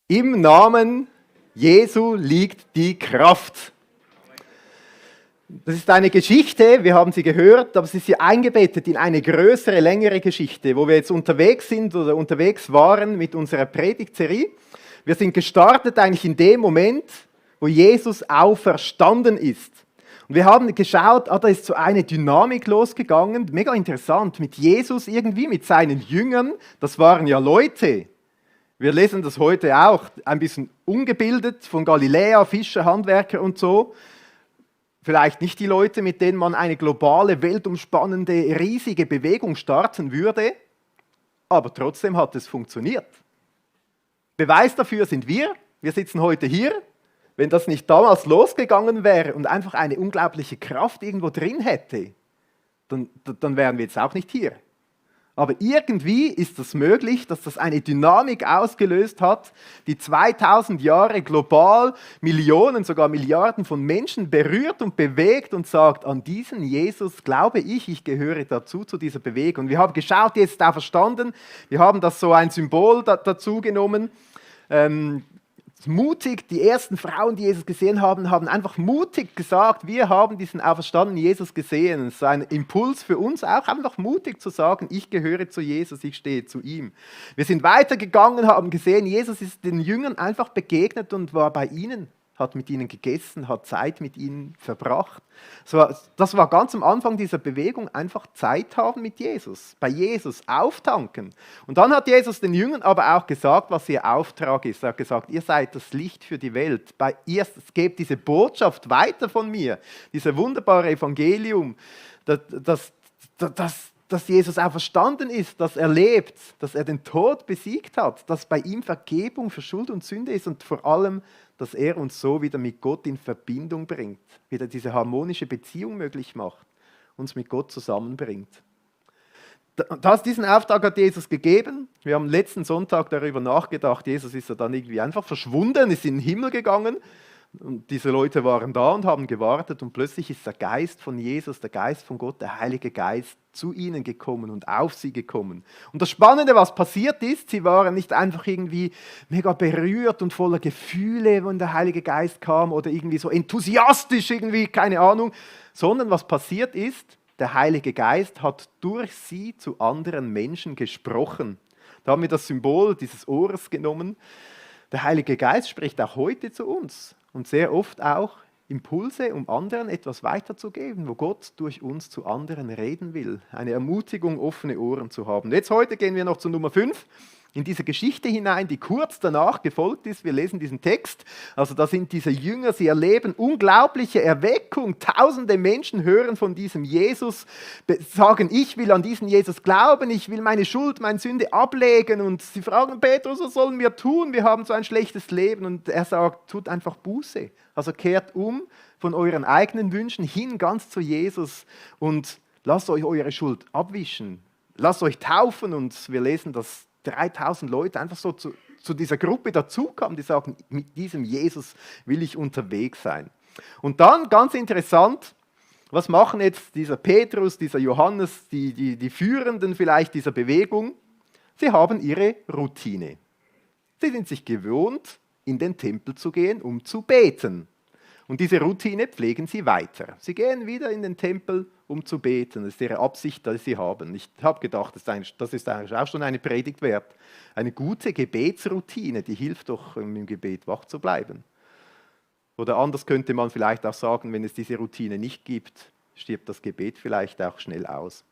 Im Namen Jesu liegt die Kraft. Das ist eine Geschichte, wir haben sie gehört, aber sie ist hier eingebettet in eine größere, längere Geschichte, wo wir jetzt unterwegs sind oder unterwegs waren mit unserer Predigtserie. Wir sind gestartet eigentlich in dem Moment, wo Jesus auferstanden ist. Und wir haben geschaut, da ist so eine Dynamik losgegangen, mega interessant, mit Jesus irgendwie, mit seinen Jüngern, das waren ja Leute. Wir lesen das heute auch, ein bisschen ungebildet, von Galiläa, Fischer, Handwerker und so. Vielleicht nicht die Leute, mit denen man eine globale, weltumspannende, riesige Bewegung starten würde, aber trotzdem hat es funktioniert. Beweis dafür sind wir sitzen heute hier. Wenn das nicht damals losgegangen wäre und einfach eine unglaubliche Kraft irgendwo drin hätte, dann wären wir jetzt auch nicht hier. Aber irgendwie ist es möglich, dass das eine Dynamik ausgelöst hat, die 2000 Jahre global Millionen, sogar Milliarden von Menschen berührt und bewegt und sagt, an diesen Jesus glaube ich gehöre dazu, zu dieser Bewegung. Wir haben geschaut, jetzt da verstanden, wir haben das so ein Symbol dazu genommen. Mutig, die ersten Frauen, die Jesus gesehen haben, haben einfach mutig gesagt, wir haben diesen auferstandenen Jesus gesehen. Es ist ein Impuls für uns auch, einfach mutig zu sagen, ich gehöre zu Jesus, ich stehe zu ihm. Wir sind weitergegangen, haben gesehen, Jesus ist den Jüngern einfach begegnet und war bei ihnen, hat mit ihnen gegessen, hat Zeit mit ihnen verbracht. Das war ganz am Anfang dieser Bewegung, einfach Zeit haben mit Jesus, bei Jesus auftanken. Und dann hat Jesus den Jüngern aber auch gesagt, was ihr Auftrag ist. Er hat gesagt, ihr seid das Licht für die Welt. Gebt diese Botschaft weiter von mir, dieses wunderbare Evangelium, dass Jesus auferstanden ist, dass er lebt, dass er den Tod besiegt hat, dass bei ihm Vergebung für Schuld und Sünde ist und vor allem, dass er uns so wieder mit Gott in Verbindung bringt, wieder diese harmonische Beziehung möglich macht, uns mit Gott zusammenbringt. Diesen Auftrag hat Jesus gegeben. Wir haben letzten Sonntag darüber nachgedacht, Jesus ist ja dann irgendwie einfach verschwunden, ist in den Himmel gegangen. Und diese Leute waren da und haben gewartet und plötzlich ist der Geist von Jesus, der Geist von Gott, der Heilige Geist zu ihnen gekommen und auf sie gekommen. Und das Spannende, was passiert ist, sie waren nicht einfach irgendwie mega berührt und voller Gefühle, wenn der Heilige Geist kam oder irgendwie so enthusiastisch irgendwie, keine Ahnung, sondern was passiert ist, der Heilige Geist hat durch sie zu anderen Menschen gesprochen. Da haben wir das Symbol dieses Ohres genommen. Der Heilige Geist spricht auch heute zu uns und sehr oft auch Impulse, um anderen etwas weiterzugeben, wo Gott durch uns zu anderen reden will. Eine Ermutigung, offene Ohren zu haben. Jetzt heute gehen wir noch zu Nummer 5, in diese Geschichte hinein, die kurz danach gefolgt ist. Wir lesen diesen Text. Also da sind diese Jünger, sie erleben unglaubliche Erweckung. Tausende Menschen hören von diesem Jesus, sagen, ich will an diesen Jesus glauben, ich will meine Schuld, meine Sünde ablegen. Und sie fragen Petrus, was sollen wir tun? Wir haben so ein schlechtes Leben. Und er sagt, tut einfach Buße. Also kehrt um von euren eigenen Wünschen hin ganz zu Jesus und lasst euch eure Schuld abwischen. Lasst euch taufen. Und wir lesen, dass 3000 Leute einfach so zu dieser Gruppe dazukamen, die sagen, mit diesem Jesus will ich unterwegs sein. Und dann, ganz interessant, was machen jetzt dieser Petrus, dieser Johannes, die Führenden vielleicht dieser Bewegung? Sie haben ihre Routine. Sie sind sich gewohnt, in den Tempel zu gehen, um zu beten. Und diese Routine pflegen sie weiter. Sie gehen wieder in den Tempel, um zu beten. Das ist ihre Absicht, die sie haben. Ich habe gedacht, das ist eigentlich auch schon eine Predigt wert. Eine gute Gebetsroutine, die hilft doch, im Gebet wach zu bleiben. Oder anders könnte man vielleicht auch sagen, wenn es diese Routine nicht gibt, stirbt das Gebet vielleicht auch schnell aus.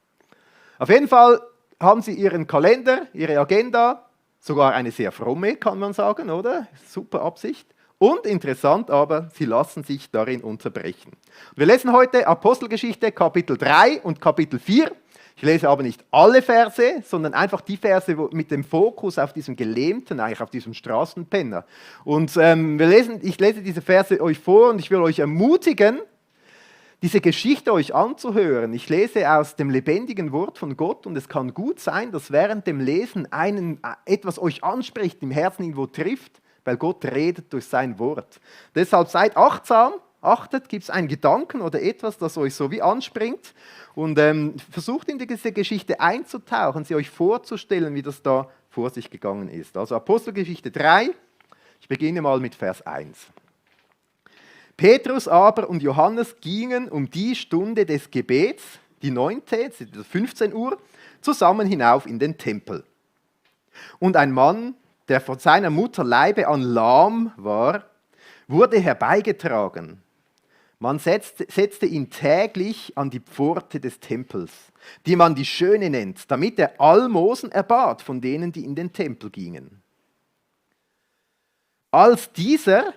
Auf jeden Fall haben sie ihren Kalender, ihre Agenda, sogar eine sehr fromme, kann man sagen, oder? Super Absicht. Und interessant aber, sie lassen sich darin unterbrechen. Wir lesen heute Apostelgeschichte Kapitel 3 und Kapitel 4. Ich lese aber nicht alle Verse, sondern einfach die Verse mit dem Fokus auf diesem Gelähmten, eigentlich auf diesem Straßenpenner. Und ich lese diese Verse euch vor und ich will euch ermutigen, diese Geschichte euch anzuhören. Ich lese aus dem lebendigen Wort von Gott und es kann gut sein, dass während dem Lesen etwas euch anspricht, im Herzen irgendwo trifft, weil Gott redet durch sein Wort. Deshalb seid achtsam, achtet, gibt es einen Gedanken oder etwas, das euch so wie anspringt und versucht in diese Geschichte einzutauchen, sie euch vorzustellen, wie das da vor sich gegangen ist. Also Apostelgeschichte 3, Ich beginne mal mit Vers 1. Petrus aber und Johannes gingen um die Stunde des Gebets, die 9., 15 Uhr, zusammen hinauf in den Tempel. Und ein Mann, der von seiner Mutter Leibe an lahm war, wurde herbeigetragen. Man setzte ihn täglich an die Pforte des Tempels, die man die Schöne nennt, damit er Almosen erbat von denen, die in den Tempel gingen. Als dieser,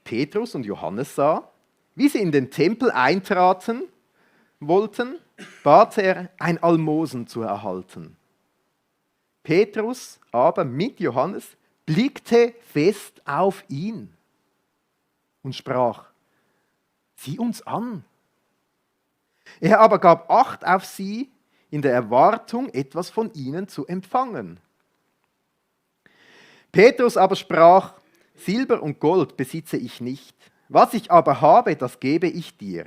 Petrus und Johannes sah, wie sie in den Tempel eintraten wollten, bat er, ein Almosen zu erhalten. Petrus aber mit Johannes blickte fest auf ihn und sprach: Sieh uns an. Er aber gab Acht auf sie, in der Erwartung, etwas von ihnen zu empfangen. Petrus aber sprach: Silber und Gold besitze ich nicht. Was ich aber habe, das gebe ich dir.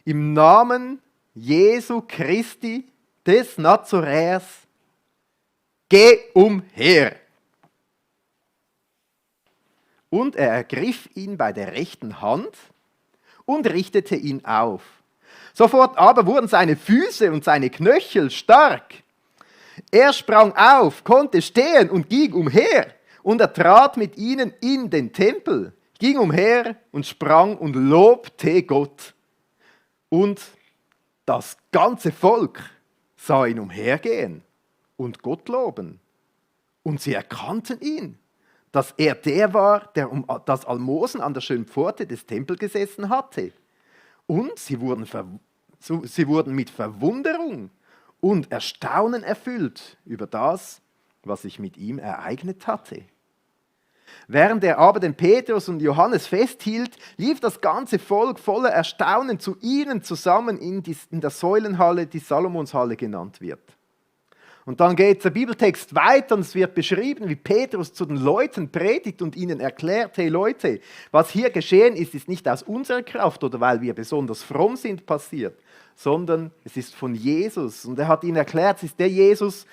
Im Namen Jesu Christi des Nazaräers, geh umher. Und er ergriff ihn bei der rechten Hand und richtete ihn auf. Sofort aber wurden seine Füße und seine Knöchel stark. Er sprang auf, konnte stehen und ging umher. Und er trat mit ihnen in den Tempel, ging umher und sprang und lobte Gott. Und das ganze Volk sah ihn umhergehen und Gott loben. Und sie erkannten ihn, dass er der war, der um das Almosen an der schönen Pforte des Tempels gesessen hatte. Und sie wurden mit Verwunderung und Erstaunen erfüllt über das, was sich mit ihm ereignet hatte. Während er aber den Petrus und Johannes festhielt, lief das ganze Volk voller Erstaunen zu ihnen zusammen in der Säulenhalle, die Salomonshalle genannt wird. Und dann geht der Bibeltext weiter und es wird beschrieben, wie Petrus zu den Leuten predigt und ihnen erklärt: Hey Leute, was hier geschehen ist, ist nicht aus unserer Kraft oder weil wir besonders fromm sind passiert, sondern es ist von Jesus. Und er hat ihnen erklärt, es ist der Jesus,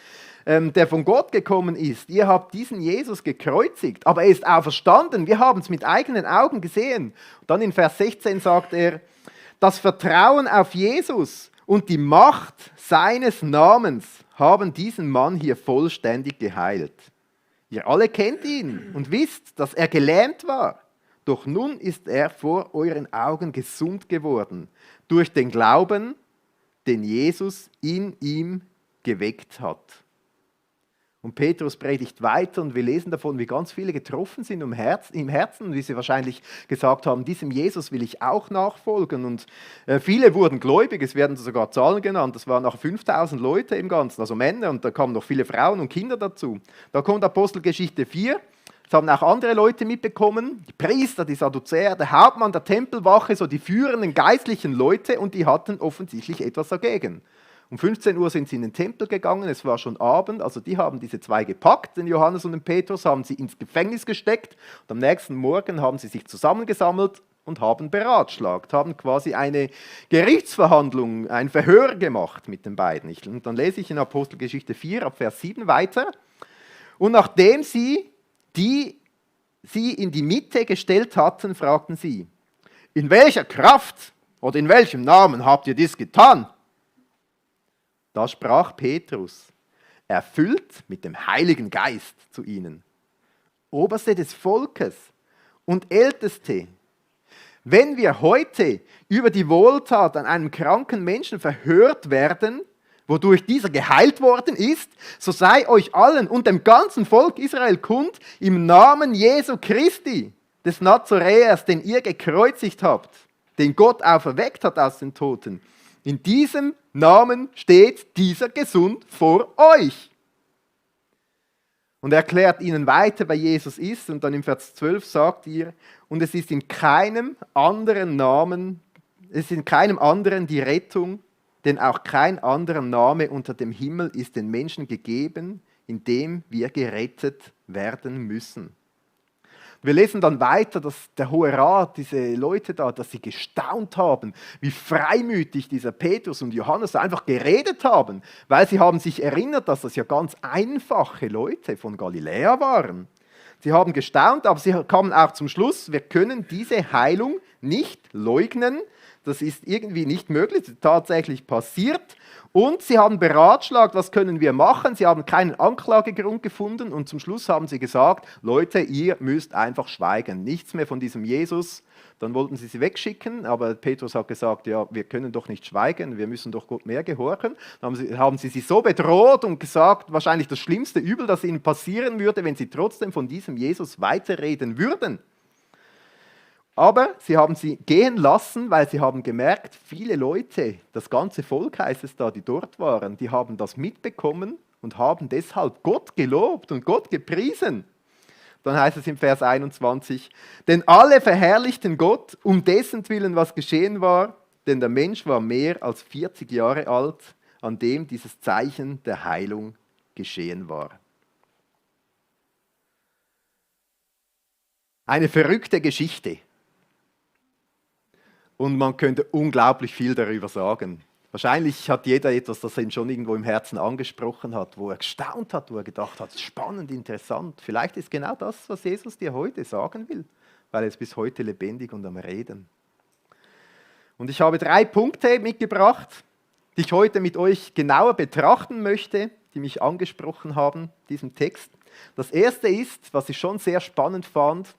der von Gott gekommen ist. Ihr habt diesen Jesus gekreuzigt, aber er ist auferstanden. Wir haben es mit eigenen Augen gesehen. Und dann in Vers 16 sagt er: Das Vertrauen auf Jesus und die Macht seines Namens haben diesen Mann hier vollständig geheilt. Ihr alle kennt ihn und wisst, dass er gelähmt war. Doch nun ist er vor euren Augen gesund geworden, durch den Glauben, den Jesus in ihm geweckt hat. Und Petrus predigt weiter und wir lesen davon, wie ganz viele getroffen sind im Herzen, wie sie wahrscheinlich gesagt haben: Diesem Jesus will ich auch nachfolgen. Und viele wurden gläubig, es werden sogar Zahlen genannt, das waren nach 5000 Leute im Ganzen, also Männer, und da kamen noch viele Frauen und Kinder dazu. Da kommt Apostelgeschichte 4, das haben auch andere Leute mitbekommen, die Priester, die Sadduzäer, der Hauptmann der Tempelwache, so die führenden geistlichen Leute, und die hatten offensichtlich etwas dagegen. Um 15 Uhr sind sie in den Tempel gegangen, es war schon Abend, also die haben diese zwei gepackt, den Johannes und den Petrus, haben sie ins Gefängnis gesteckt und am nächsten Morgen haben sie sich zusammengesammelt und haben beratschlagt, haben quasi eine Gerichtsverhandlung, ein Verhör gemacht mit den beiden. Und dann lese ich in Apostelgeschichte 4 ab Vers 7 weiter. Und nachdem sie in die Mitte gestellt hatten, fragten sie: In welcher Kraft oder in welchem Namen habt ihr dies getan? Da sprach Petrus, erfüllt mit dem Heiligen Geist, zu ihnen: Oberste des Volkes und Älteste, wenn wir heute über die Wohltat an einem kranken Menschen verhört werden, wodurch dieser geheilt worden ist, so sei euch allen und dem ganzen Volk Israel kund, im Namen Jesu Christi, des Nazaräers, den ihr gekreuzigt habt, den Gott auferweckt hat aus den Toten. In diesem Namen steht dieser gesund vor euch. Und er erklärt ihnen weiter, wer Jesus ist. Und dann im Vers 12 sagt er: Und es ist in keinem anderen Namen, es ist in keinem anderen die Rettung, denn auch kein anderer Name unter dem Himmel ist den Menschen gegeben, in dem wir gerettet werden müssen. Wir lesen dann weiter, dass der Hohe Rat, diese Leute da, dass sie gestaunt haben, wie freimütig dieser Petrus und Johannes einfach geredet haben, weil sie haben sich erinnert, dass das ja ganz einfache Leute von Galiläa waren. Sie haben gestaunt, aber sie kamen auch zum Schluss, wir können diese Heilung nicht leugnen. Das ist irgendwie nicht möglich, das ist tatsächlich passiert. Und sie haben beratschlagt, was können wir machen. Sie haben keinen Anklagegrund gefunden und zum Schluss haben sie gesagt, Leute, ihr müsst einfach schweigen. Nichts mehr von diesem Jesus. Dann wollten sie wegschicken, aber Petrus hat gesagt, ja, wir können doch nicht schweigen, wir müssen doch Gott mehr gehorchen. Dann haben sie so bedroht und gesagt, wahrscheinlich das schlimmste Übel, das ihnen passieren würde, wenn sie trotzdem von diesem Jesus weiterreden würden. Aber sie haben sie gehen lassen, weil sie haben gemerkt, viele Leute, das ganze Volk heißt es da, die dort waren, die haben das mitbekommen und haben deshalb Gott gelobt und Gott gepriesen. Dann heißt es im Vers 21, denn alle verherrlichten Gott, um dessen Willen was geschehen war, denn der Mensch war mehr als 40 Jahre alt, an dem dieses Zeichen der Heilung geschehen war. Eine verrückte Geschichte. Und man könnte unglaublich viel darüber sagen. Wahrscheinlich hat jeder etwas, das ihn schon irgendwo im Herzen angesprochen hat, wo er gestaunt hat, wo er gedacht hat, spannend, interessant. Vielleicht ist genau das, was Jesus dir heute sagen will, weil er ist bis heute lebendig und am Reden. Und ich habe 3 Punkte mitgebracht, die ich heute mit euch genauer betrachten möchte, die mich angesprochen haben, diesem Text. Das erste ist, was ich schon sehr spannend fand,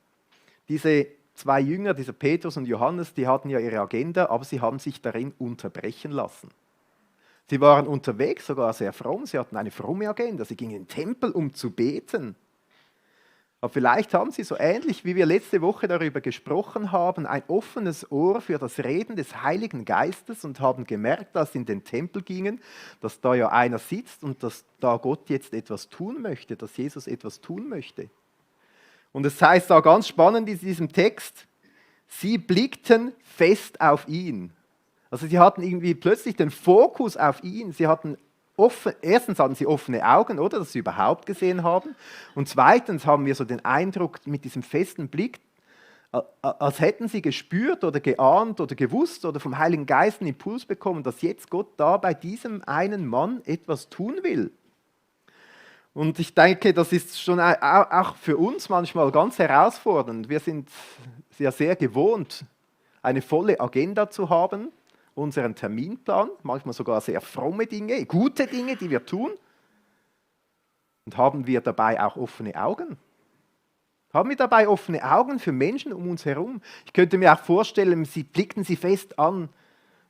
diese 2 Jünger, dieser Petrus und Johannes, die hatten ja ihre Agenda, aber sie haben sich darin unterbrechen lassen. Sie waren unterwegs, sogar sehr fromm, sie hatten eine fromme Agenda, sie gingen in den Tempel, um zu beten. Aber vielleicht haben sie so ähnlich, wie wir letzte Woche darüber gesprochen haben, ein offenes Ohr für das Reden des Heiligen Geistes und haben gemerkt, dass sie in den Tempel gingen, dass da ja einer sitzt und dass da Gott jetzt etwas tun möchte, dass Jesus etwas tun möchte. Und es heißt da ganz spannend in diesem Text, sie blickten fest auf ihn. Also sie hatten irgendwie plötzlich den Fokus auf ihn. Erstens hatten sie offene Augen, oder, dass sie überhaupt gesehen haben. Und zweitens haben wir so den Eindruck mit diesem festen Blick, als hätten sie gespürt oder geahnt oder gewusst oder vom Heiligen Geist einen Impuls bekommen, dass jetzt Gott da bei diesem einen Mann etwas tun will. Und ich denke, das ist schon auch für uns manchmal ganz herausfordernd. Wir sind ja sehr gewohnt, eine volle Agenda zu haben, unseren Terminplan, manchmal sogar sehr fromme Dinge, gute Dinge, die wir tun. Und haben wir dabei auch offene Augen? Haben wir dabei offene Augen für Menschen um uns herum? Ich könnte mir auch vorstellen, blickten sie fest an.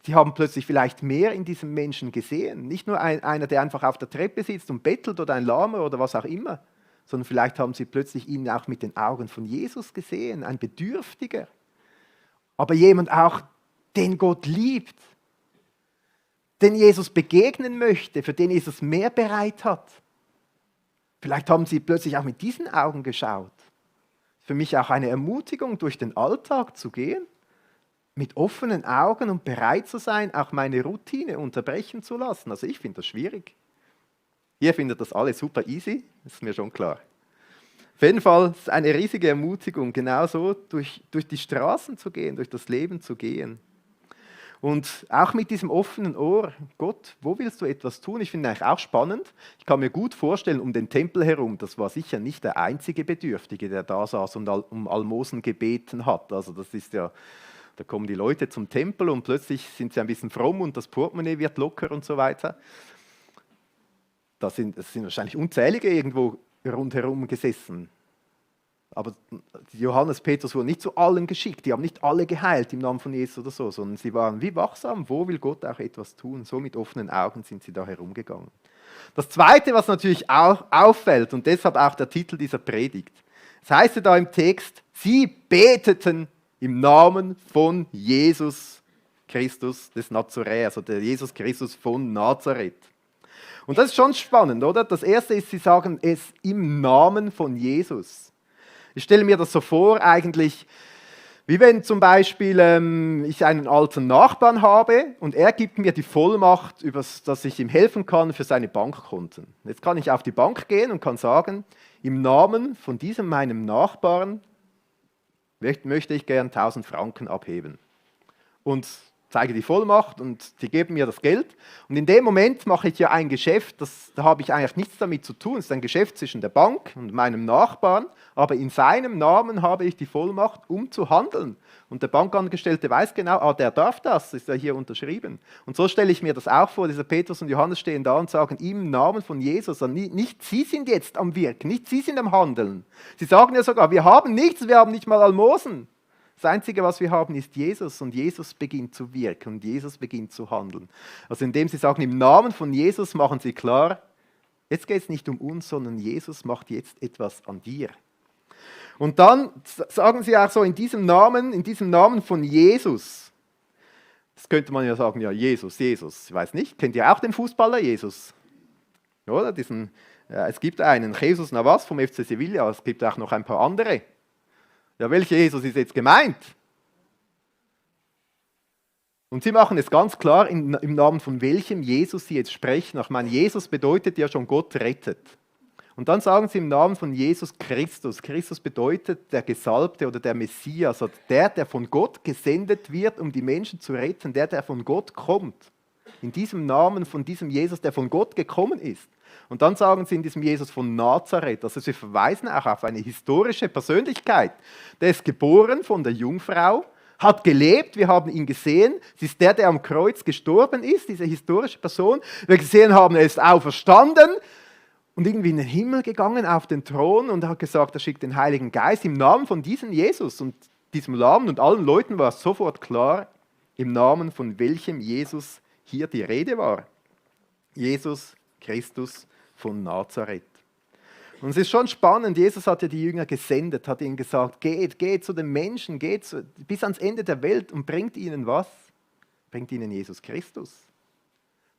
Sie haben plötzlich vielleicht mehr in diesem Menschen gesehen. Nicht nur einer, der einfach auf der Treppe sitzt und bettelt oder ein Lahmer oder was auch immer, sondern vielleicht haben sie plötzlich ihn auch mit den Augen von Jesus gesehen, ein Bedürftiger. Aber jemand auch, den Gott liebt, den Jesus begegnen möchte, für den Jesus mehr bereit hat. Vielleicht haben sie plötzlich auch mit diesen Augen geschaut. Für mich auch eine Ermutigung, durch den Alltag zu gehen, mit offenen Augen und bereit zu sein, auch meine Routine unterbrechen zu lassen. Also ich finde das schwierig. Ihr findet das alles super easy, ist mir schon klar. Auf jeden Fall ist es eine riesige Ermutigung, genauso durch die Straßen zu gehen, durch das Leben zu gehen. Und auch mit diesem offenen Ohr, Gott, wo willst du etwas tun? Ich finde eigentlich auch spannend. Ich kann mir gut vorstellen, um den Tempel herum, das war sicher nicht der einzige Bedürftige, der da saß und um Almosen gebeten hat. Also das ist ja... Da kommen die Leute zum Tempel und plötzlich sind sie ein bisschen fromm und das Portemonnaie wird locker und so weiter. Es sind wahrscheinlich unzählige irgendwo rundherum gesessen. Aber Johannes, Petrus wurden nicht zu allen geschickt. Die haben nicht alle geheilt im Namen von Jesus oder so, sondern sie waren wie wachsam. Wo will Gott auch etwas tun? So mit offenen Augen sind sie da herumgegangen. Das Zweite, was natürlich auch auffällt und deshalb auch der Titel dieser Predigt. Es heißt ja da im Text, sie beteten im Namen von Jesus Christus des Nazaräers, also der Jesus Christus von Nazareth. Und das ist schon spannend, oder? Das Erste ist, sie sagen es im Namen von Jesus. Ich stelle mir das so vor, eigentlich, wie wenn zum Beispiel ich einen alten Nachbarn habe und er gibt mir die Vollmacht, dass ich ihm helfen kann für seine Bankkonten. Jetzt kann ich auf die Bank gehen und kann sagen, im Namen von diesem meinem Nachbarn möchte ich gern 1000 Franken abheben. Und zeige die Vollmacht und sie geben mir das Geld. Und in dem Moment mache ich ja ein Geschäft, da habe ich eigentlich nichts damit zu tun. Es ist ein Geschäft zwischen der Bank und meinem Nachbarn, aber in seinem Namen habe ich die Vollmacht, um zu handeln. Und der Bankangestellte weiß genau, der darf das, ist ja hier unterschrieben. Und so stelle ich mir das auch vor, dieser Petrus und Johannes stehen da und sagen, im Namen von Jesus, nicht Sie sind jetzt am Wirken, nicht Sie sind am Handeln. Sie sagen ja sogar, wir haben nichts, wir haben nicht mal Almosen. Das Einzige, was wir haben, ist Jesus und Jesus beginnt zu wirken und Jesus beginnt zu handeln. Also indem sie sagen, im Namen von Jesus machen sie klar, jetzt geht es nicht um uns, sondern Jesus macht jetzt etwas an dir. Und dann sagen sie auch so, in diesem Namen von Jesus, das könnte man ja sagen, ja Jesus, ich weiß nicht, kennt ihr auch den Fußballer Jesus? Oder? Es gibt einen, Jesus Navas vom FC Sevilla, es gibt auch noch ein paar andere. Ja, welcher Jesus ist jetzt gemeint? Und sie machen es ganz klar, im Namen von welchem Jesus sie jetzt sprechen. Ich meine, Jesus bedeutet ja schon, Gott rettet. Und dann sagen sie im Namen von Jesus Christus. Christus bedeutet der Gesalbte oder der Messias, also der von Gott gesendet wird, um die Menschen zu retten, der von Gott kommt. In diesem Namen von diesem Jesus, der von Gott gekommen ist. Und dann sagen sie in diesem Jesus von Nazareth, also sie verweisen auch auf eine historische Persönlichkeit. Der ist geboren von der Jungfrau, hat gelebt, wir haben ihn gesehen. Es ist der am Kreuz gestorben ist, diese historische Person. Wir gesehen haben, er ist auferstanden und irgendwie in den Himmel gegangen, auf den Thron und hat gesagt, er schickt den Heiligen Geist im Namen von diesem Jesus. Und diesem Lahmen und allen Leuten war es sofort klar, im Namen von welchem Jesus hier die Rede war. Jesus Christus von Nazareth. Und es ist schon spannend, Jesus hat ja die Jünger gesendet, hat ihnen gesagt, geht zu den Menschen, bis ans Ende der Welt und bringt ihnen was? Bringt ihnen Jesus Christus.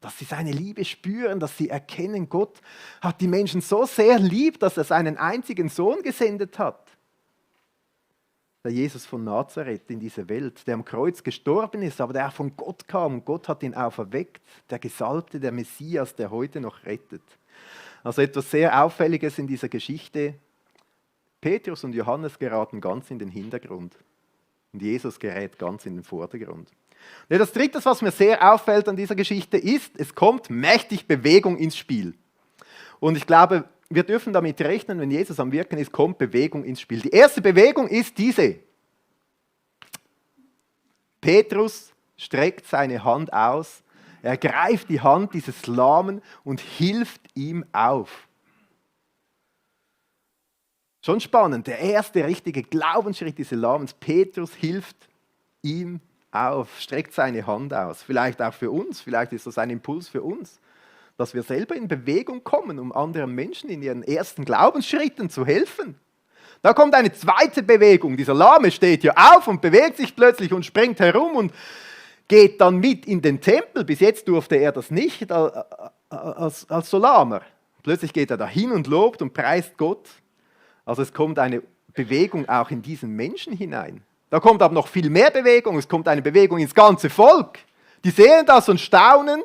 Dass sie seine Liebe spüren, dass sie erkennen, Gott hat die Menschen so sehr lieb, dass er seinen einzigen Sohn gesendet hat. Der Jesus von Nazareth in diese Welt, der am Kreuz gestorben ist, aber der von Gott kam und Gott hat ihn auferweckt, der Gesalbte, der Messias, der heute noch rettet. Also etwas sehr Auffälliges in dieser Geschichte. Petrus und Johannes geraten ganz in den Hintergrund und Jesus gerät ganz in den Vordergrund. Und das Dritte, was mir sehr auffällt an dieser Geschichte ist, es kommt mächtig Bewegung ins Spiel. Und ich glaube, wir dürfen damit rechnen, wenn Jesus am Wirken ist, kommt Bewegung ins Spiel. Die erste Bewegung ist diese. Petrus streckt seine Hand aus, er greift die Hand dieses Lahmen und hilft ihm auf. Schon spannend, der erste richtige Glaubensschritt dieses Lamens. Petrus hilft ihm auf, streckt seine Hand aus. Vielleicht auch für uns, vielleicht ist das ein Impuls für uns, dass wir selber in Bewegung kommen, um anderen Menschen in ihren ersten Glaubensschritten zu helfen. Da kommt eine zweite Bewegung. Dieser Lahme steht ja auf und bewegt sich plötzlich und springt herum und geht dann mit in den Tempel. Bis jetzt durfte er das nicht als so Lahmer. Plötzlich geht er dahin und lobt und preist Gott. Also es kommt eine Bewegung auch in diesen Menschen hinein. Da kommt aber noch viel mehr Bewegung. Es kommt eine Bewegung ins ganze Volk. Die sehen das und staunen.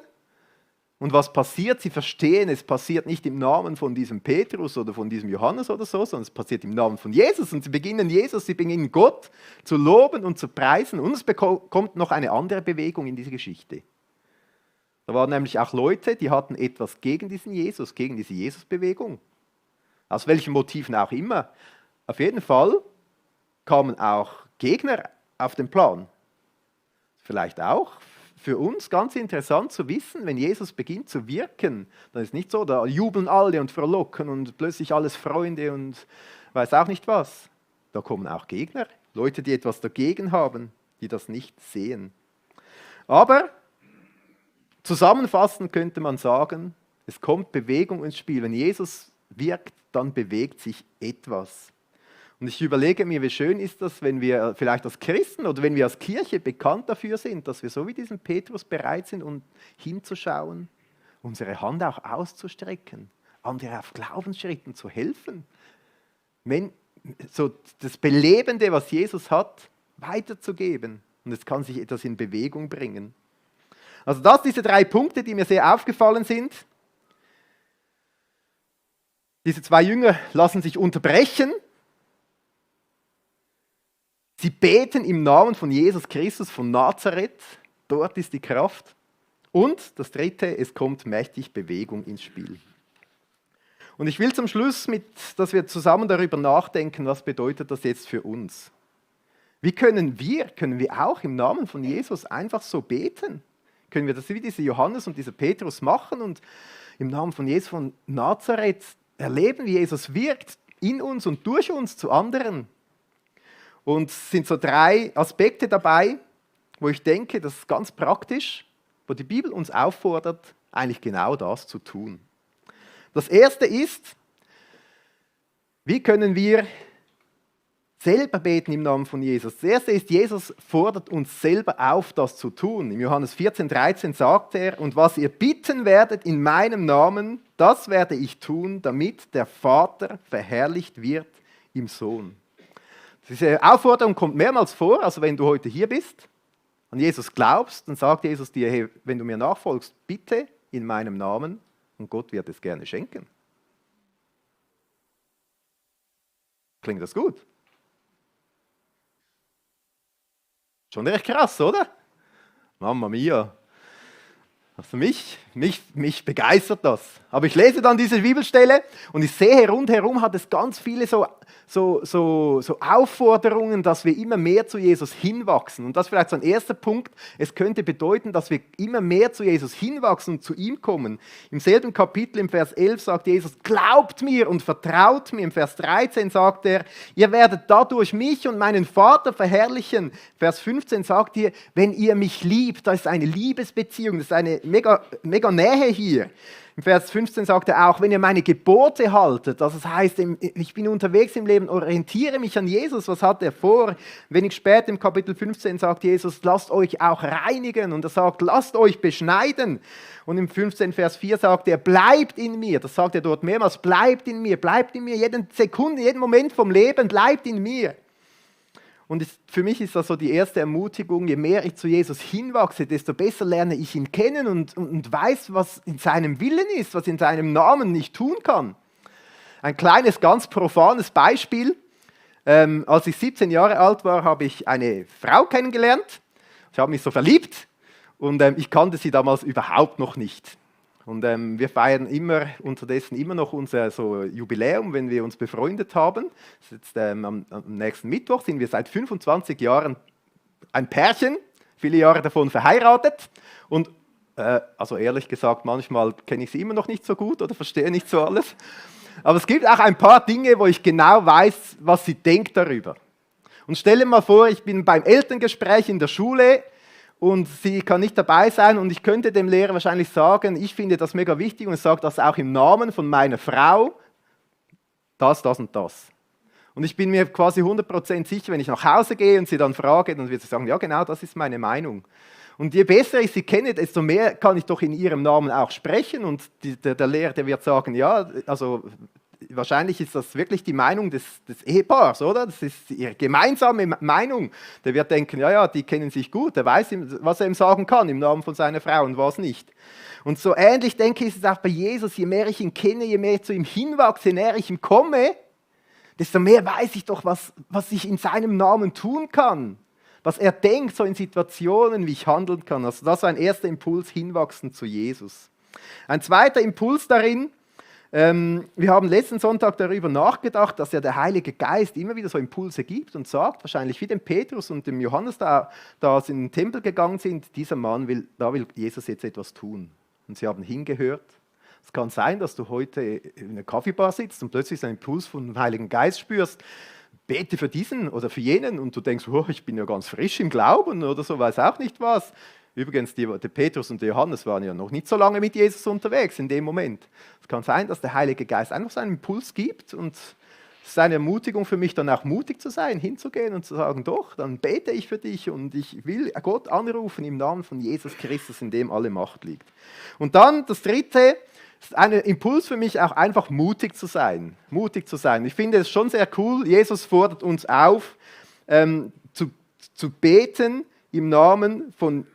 Und was passiert? Sie verstehen, es passiert nicht im Namen von diesem Petrus oder von diesem Johannes oder so, sondern es passiert im Namen von Jesus. Und sie beginnen Gott zu loben und zu preisen. Und es kommt noch eine andere Bewegung in diese Geschichte. Da waren nämlich auch Leute, die hatten etwas gegen diesen Jesus, gegen diese Jesus-Bewegung. Aus welchen Motiven auch immer. Auf jeden Fall kamen auch Gegner auf den Plan. Vielleicht auch für uns ganz interessant zu wissen, wenn Jesus beginnt zu wirken, dann ist nicht so, da jubeln alle und frohlocken und plötzlich alles Freunde und weiß auch nicht was. Da kommen auch Gegner, Leute, die etwas dagegen haben, die das nicht sehen. Aber zusammenfassend könnte man sagen, es kommt Bewegung ins Spiel. Wenn Jesus wirkt, dann bewegt sich etwas. Und ich überlege mir, wie schön ist das, wenn wir vielleicht als Christen oder wenn wir als Kirche bekannt dafür sind, dass wir so wie diesen Petrus bereit sind, um hinzuschauen, unsere Hand auch auszustrecken, andere auf Glaubensschritten zu helfen. So das Belebende, was Jesus hat, weiterzugeben. Und es kann sich etwas in Bewegung bringen. Also diese 3 Punkte, die mir sehr aufgefallen sind. Diese 2 Jünger lassen sich unterbrechen. Sie beten im Namen von Jesus Christus von Nazareth. dort ist die Kraft. Und das dritte, es kommt mächtig Bewegung ins Spiel. Und ich will zum Schluss, dass wir zusammen darüber nachdenken, was bedeutet das jetzt für uns? Wie können wir auch im Namen von Jesus einfach so beten? Können wir das wie dieser Johannes und dieser Petrus machen und im Namen von Jesus von Nazareth erleben, wie Jesus wirkt in uns und durch uns zu anderen? Und es sind so 3 Aspekte dabei, wo ich denke, das ist ganz praktisch, wo die Bibel uns auffordert, eigentlich genau das zu tun. Das erste ist, wie können wir selber beten im Namen von Jesus? Das erste ist, Jesus fordert uns selber auf, das zu tun. Im Johannes 14,13 sagt er, und was ihr bitten werdet in meinem Namen, das werde ich tun, damit der Vater verherrlicht wird im Sohn. Diese Aufforderung kommt mehrmals vor, also wenn du heute hier bist, an Jesus glaubst, dann sagt Jesus dir, hey, wenn du mir nachfolgst, bitte in meinem Namen, und Gott wird es gerne schenken. Klingt das gut? Schon recht krass, oder? Mamma mia. Also mich begeistert das. Aber ich lese dann diese Bibelstelle und ich sehe, rundherum hat es ganz viele so Aufforderungen, dass wir immer mehr zu Jesus hinwachsen. Und das ist vielleicht so ein erster Punkt. Es könnte bedeuten, dass wir immer mehr zu Jesus hinwachsen und zu ihm kommen. Im selben Kapitel, im Vers 11, sagt Jesus, glaubt mir und vertraut mir. Im Vers 13 sagt er, ihr werdet dadurch mich und meinen Vater verherrlichen. Vers 15 sagt er, wenn ihr mich liebt, das ist eine Liebesbeziehung, das ist eine mega Nähe hier. Im Vers 15 sagt er auch, wenn ihr meine Gebote haltet, das heißt, ich bin unterwegs im Leben, orientiere mich an Jesus, was hat er vor? Wenig später im Kapitel 15 sagt Jesus, lasst euch auch reinigen, und er sagt, lasst euch beschneiden. Und im 15 Vers 4 sagt er, bleibt in mir, das sagt er dort mehrmals, bleibt in mir, jede Sekunde, jeden Moment vom Leben, bleibt in mir. Und für mich ist das so die erste Ermutigung, je mehr ich zu Jesus hinwachse, desto besser lerne ich ihn kennen und weiß, was in seinem Willen ist, was in seinem Namen ich tun kann. Ein kleines, ganz profanes Beispiel. Als ich 17 Jahre alt war, habe ich eine Frau kennengelernt. Ich habe mich so verliebt und ich kannte sie damals überhaupt noch nicht. Und wir feiern unterdessen immer noch unser so Jubiläum, wenn wir uns befreundet haben. Jetzt, am nächsten Mittwoch sind wir seit 25 Jahren ein Pärchen, viele Jahre davon verheiratet. Und also ehrlich gesagt, manchmal kenne ich sie immer noch nicht so gut oder verstehe nicht so alles. Aber es gibt auch ein paar Dinge, wo ich genau weiß, was sie denkt darüber. Und stell dir mal vor, ich bin beim Elterngespräch in der Schule, und sie kann nicht dabei sein und ich könnte dem Lehrer wahrscheinlich sagen, ich finde das mega wichtig und ich sage das auch im Namen von meiner Frau, das und das. Und ich bin mir quasi 100% sicher, wenn ich nach Hause gehe und sie dann frage, dann wird sie sagen, ja genau, das ist meine Meinung. Und je besser ich sie kenne, desto mehr kann ich doch in ihrem Namen auch sprechen und der Lehrer, der wird sagen, ja, also wahrscheinlich ist das wirklich die Meinung des Ehepaars, oder? Das ist ihre gemeinsame Meinung. Der wird denken, ja, die kennen sich gut, der weiß, was er ihm sagen kann im Namen von seiner Frau und was nicht. Und so ähnlich, denke ich, ist es auch bei Jesus, je mehr ich ihn kenne, je mehr ich zu ihm hinwachse, je näher ich ihm komme, desto mehr weiß ich doch, was ich in seinem Namen tun kann. Was er denkt, so in Situationen, wie ich handeln kann. Also das war ein erster Impuls, hinwachsen zu Jesus. Ein zweiter Impuls darin, wir haben letzten Sonntag darüber nachgedacht, dass ja der Heilige Geist immer wieder so Impulse gibt und sagt, wahrscheinlich wie dem Petrus und dem Johannes, da sie in den Tempel gegangen sind, dieser Mann will Jesus jetzt etwas tun. Und sie haben hingehört. Es kann sein, dass du heute in einer Kaffeebar sitzt und plötzlich einen Impuls vom Heiligen Geist spürst, bete für diesen oder für jenen und du denkst, oh, ich bin ja ganz frisch im Glauben oder so, weiß auch nicht was. Übrigens, der Petrus und der Johannes waren ja noch nicht so lange mit Jesus unterwegs in dem Moment. Es kann sein, dass der Heilige Geist einfach so einen Impuls gibt und es ist eine Ermutigung für mich, dann auch mutig zu sein, hinzugehen und zu sagen, doch, dann bete ich für dich und ich will Gott anrufen im Namen von Jesus Christus, in dem alle Macht liegt. Und dann das Dritte, ist ein Impuls für mich auch einfach mutig zu sein. Mutig zu sein. Ich finde es schon sehr cool, Jesus fordert uns auf, zu beten im Namen von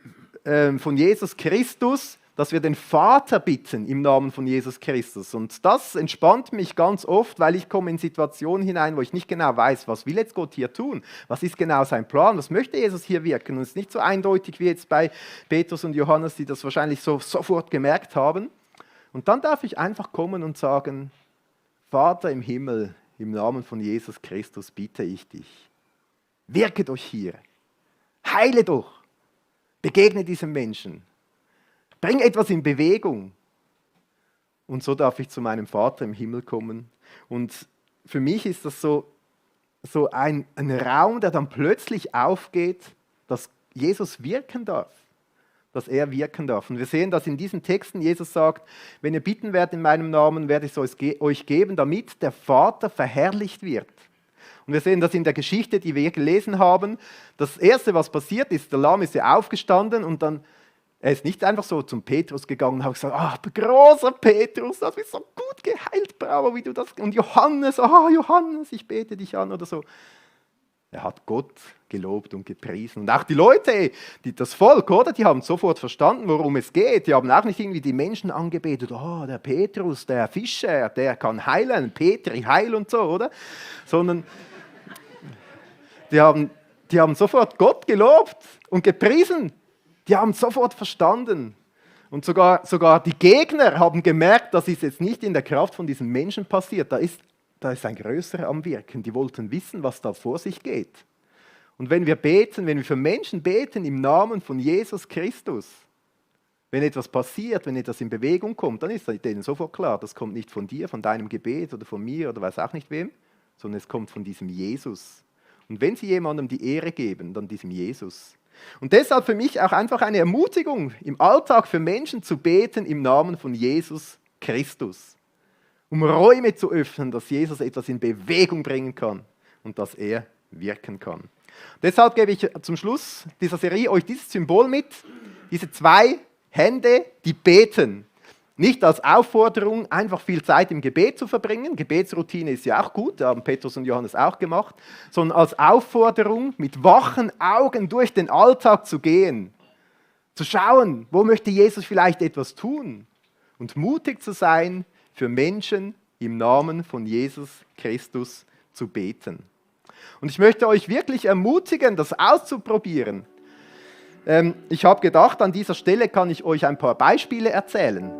Jesus Christus, dass wir den Vater bitten im Namen von Jesus Christus. Und das entspannt mich ganz oft, weil ich komme in Situationen hinein, wo ich nicht genau weiß, was will jetzt Gott hier tun? Was ist genau sein Plan? Was möchte Jesus hier wirken? Und es ist nicht so eindeutig wie jetzt bei Petrus und Johannes, die das wahrscheinlich sofort gemerkt haben. Und dann darf ich einfach kommen und sagen, Vater im Himmel, im Namen von Jesus Christus bitte ich dich, wirke doch hier, heile doch, begegne diesem Menschen. Bring etwas in Bewegung. Und so darf ich zu meinem Vater im Himmel kommen. Und für mich ist das so ein Raum, der dann plötzlich aufgeht, dass Jesus wirken darf. Dass er wirken darf. Und wir sehen, dass in diesen Texten Jesus sagt, wenn ihr bitten werdet in meinem Namen, werde ich es euch geben, damit der Vater verherrlicht wird. Und wir sehen das in der Geschichte, die wir gelesen haben. Das Erste, was passiert ist, der Lahm ist ja aufgestanden und dann er ist nicht einfach so zum Petrus gegangen und hat gesagt, großer Petrus, das ist so gut geheilt, bravo, wie du das... Und Johannes, Johannes, ich bete dich an oder so. Er hat Gott gelobt und gepriesen. Und auch die Leute, das Volk, oder? Die haben sofort verstanden, worum es geht. Die haben auch nicht irgendwie die Menschen angebetet, der Petrus, der Fischer, der kann heilen, Petri, heil und so, oder? Sondern die haben sofort Gott gelobt und gepriesen. Die haben sofort verstanden. Und sogar die Gegner haben gemerkt, das ist jetzt nicht in der Kraft von diesen Menschen passiert. Da ist ein Größerer am Wirken. Die wollten wissen, was da vor sich geht. Und wenn wir für Menschen beten im Namen von Jesus Christus, wenn etwas passiert, wenn etwas in Bewegung kommt, dann ist denen sofort klar, das kommt nicht von dir, von deinem Gebet oder von mir oder weiß auch nicht wem, sondern es kommt von diesem Jesus. Und wenn sie jemandem die Ehre geben, dann diesem Jesus. Und deshalb für mich auch einfach eine Ermutigung, im Alltag für Menschen zu beten im Namen von Jesus Christus. Um Räume zu öffnen, dass Jesus etwas in Bewegung bringen kann und dass er wirken kann. Deshalb gebe ich zum Schluss dieser Serie euch dieses Symbol mit, diese 2 Hände, die beten. Nicht als Aufforderung, einfach viel Zeit im Gebet zu verbringen. Gebetsroutine ist ja auch gut, da haben Petrus und Johannes auch gemacht. Sondern als Aufforderung, mit wachen Augen durch den Alltag zu gehen. Zu schauen, wo möchte Jesus vielleicht etwas tun. Und mutig zu sein, für Menschen im Namen von Jesus Christus zu beten. Und ich möchte euch wirklich ermutigen, das auszuprobieren. Ich habe gedacht, an dieser Stelle kann ich euch ein paar Beispiele erzählen.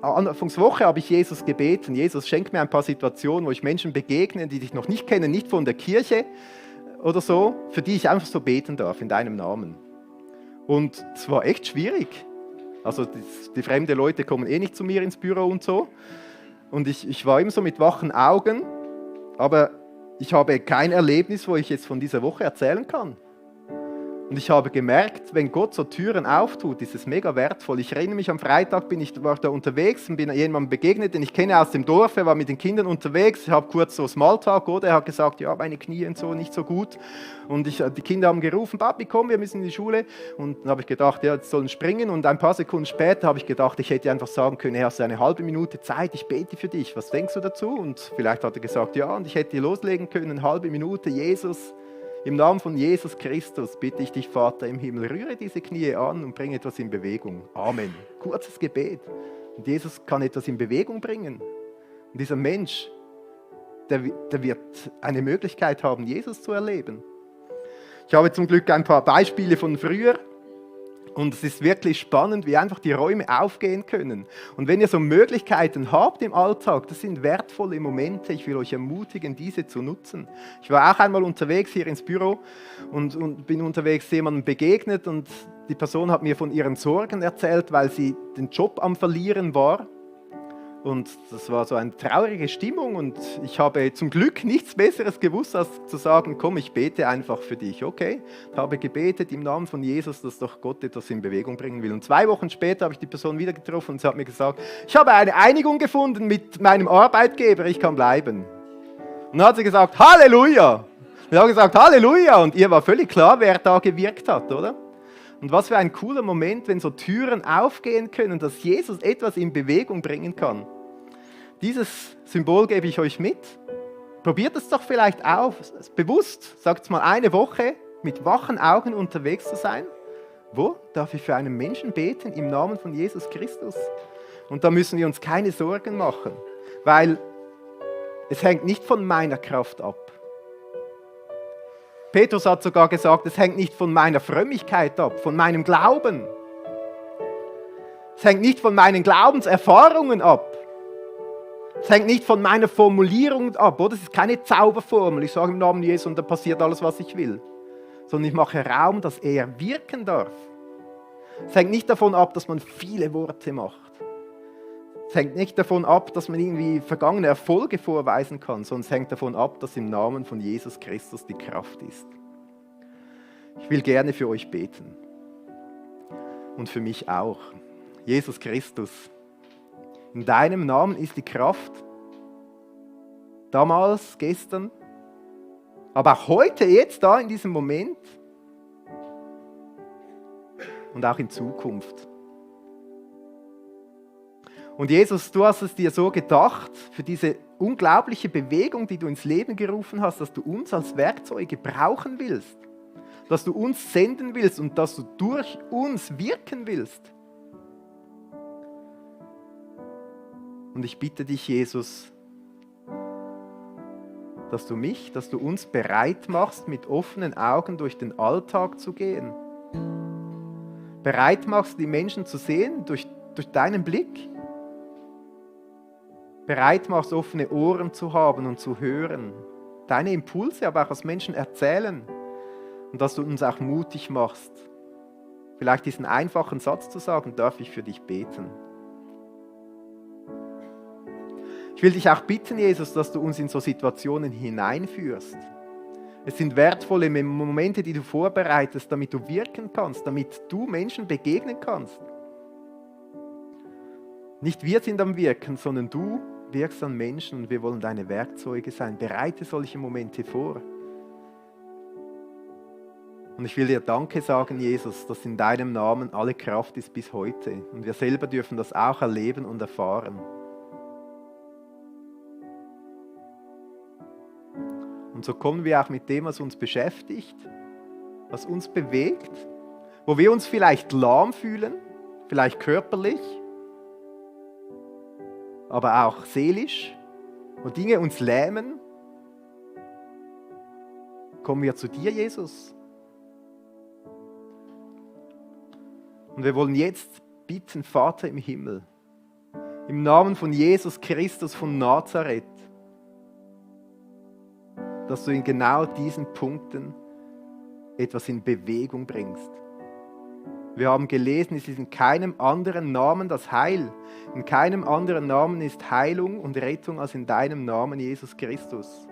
Anfangswoche habe ich Jesus gebeten, Jesus, schenk mir ein paar Situationen, wo ich Menschen begegne, die dich noch nicht kennen, nicht von der Kirche oder so, für die ich einfach so beten darf in deinem Namen. Und es war echt schwierig. Also die fremden Leute kommen nicht zu mir ins Büro und so. Und ich war immer so mit wachen Augen, aber ich habe kein Erlebnis, wo ich jetzt von dieser Woche erzählen kann. Und ich habe gemerkt, wenn Gott so Türen auftut, ist es mega wertvoll. Ich erinnere mich, am Freitag war da unterwegs und bin jemandem begegnet, den ich kenne aus dem Dorf. Er war mit den Kindern unterwegs. Ich habe kurz so Smalltalk, oder? Er hat gesagt, ja, meine Knie und so, nicht so gut. Und die Kinder haben gerufen, Papi, komm, wir müssen in die Schule. Und dann habe ich gedacht, ja, jetzt sollen springen. Und ein paar Sekunden später habe ich gedacht, ich hätte einfach sagen können, hey, hast du eine halbe Minute Zeit, ich bete für dich. Was denkst du dazu? Und vielleicht hat er gesagt, ja, und ich hätte loslegen können, eine halbe Minute, Jesus. Im Namen von Jesus Christus bitte ich dich, Vater im Himmel, rühre diese Knie an und bringe etwas in Bewegung. Amen. Kurzes Gebet. Und Jesus kann etwas in Bewegung bringen. Und dieser Mensch, der wird eine Möglichkeit haben, Jesus zu erleben. Ich habe zum Glück ein paar Beispiele von früher. Und es ist wirklich spannend, wie einfach die Räume aufgehen können. Und wenn ihr so Möglichkeiten habt im Alltag, das sind wertvolle Momente. Ich will euch ermutigen, diese zu nutzen. Ich war auch einmal unterwegs hier ins Büro und bin unterwegs jemandem begegnet und die Person hat mir von ihren Sorgen erzählt, weil sie den Job am Verlieren war. Und das war so eine traurige Stimmung und ich habe zum Glück nichts Besseres gewusst, als zu sagen, komm, ich bete einfach für dich, okay? Ich habe gebetet im Namen von Jesus, dass doch Gott etwas in Bewegung bringen will. Und 2 Wochen später habe ich die Person wieder getroffen und sie hat mir gesagt, ich habe eine Einigung gefunden mit meinem Arbeitgeber, ich kann bleiben. Und dann hat sie gesagt, Halleluja! Und ich habe gesagt, Halleluja! Und ihr war völlig klar, wer da gewirkt hat, oder? Und was für ein cooler Moment, wenn so Türen aufgehen können, dass Jesus etwas in Bewegung bringen kann. Dieses Symbol gebe ich euch mit. Probiert es doch vielleicht auf, bewusst, sagt es mal, eine Woche mit wachen Augen unterwegs zu sein Wo darf ich für einen Menschen beten im Namen von Jesus Christus? Und da müssen wir uns keine Sorgen machen, weil es hängt nicht von meiner Kraft ab. Petrus hat sogar gesagt, es hängt nicht von meiner Frömmigkeit ab, von meinem Glauben. Es hängt nicht von meinen Glaubenserfahrungen ab. Es hängt nicht von meiner Formulierung ab, oder? Es ist keine Zauberformel. Ich sage im Namen Jesu und da passiert alles, was ich will. Sondern ich mache Raum, dass er wirken darf. Es hängt nicht davon ab, dass man viele Worte macht. Es hängt nicht davon ab, dass man irgendwie vergangene Erfolge vorweisen kann, sondern es hängt davon ab, dass im Namen von Jesus Christus die Kraft ist. Ich will gerne für euch beten. Und für mich auch. Jesus Christus, in deinem Namen ist die Kraft. Damals, gestern, aber auch heute, jetzt, da, in diesem Moment. Und auch in Zukunft. Und Jesus, du hast es dir so gedacht, für diese unglaubliche Bewegung, die du ins Leben gerufen hast, dass du uns als Werkzeuge brauchen willst, dass du uns senden willst und dass du durch uns wirken willst. Und ich bitte dich, Jesus, dass du uns bereit machst, mit offenen Augen durch den Alltag zu gehen. Bereit machst, die Menschen zu sehen durch deinen Blick. Bereit machst, offene Ohren zu haben und zu hören. Deine Impulse aber auch als Menschen erzählen. Und dass du uns auch mutig machst, vielleicht diesen einfachen Satz zu sagen, darf ich für dich beten. Ich will dich auch bitten, Jesus, dass du uns in so Situationen hineinführst. Es sind wertvolle Momente, die du vorbereitest, damit du wirken kannst, damit du Menschen begegnen kannst. Nicht wir sind am Wirken, sondern du wirkst an Menschen und wir wollen deine Werkzeuge sein. Bereite solche Momente vor. Und ich will dir Danke sagen, Jesus, dass in deinem Namen alle Kraft ist bis heute. Und wir selber dürfen das auch erleben und erfahren. Und so kommen wir auch mit dem, was uns beschäftigt, was uns bewegt, wo wir uns vielleicht lahm fühlen, vielleicht körperlich, aber auch seelisch, wo Dinge uns lähmen. Kommen wir zu dir, Jesus. Und wir wollen jetzt bitten, Vater im Himmel, im Namen von Jesus Christus von Nazareth, dass du in genau diesen Punkten etwas in Bewegung bringst. Wir haben gelesen, es ist in keinem anderen Namen das Heil. In keinem anderen Namen ist Heilung und Rettung als in deinem Namen, Jesus Christus.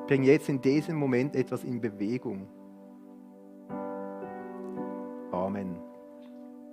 Bring jetzt in diesem Moment etwas in Bewegung. Amen.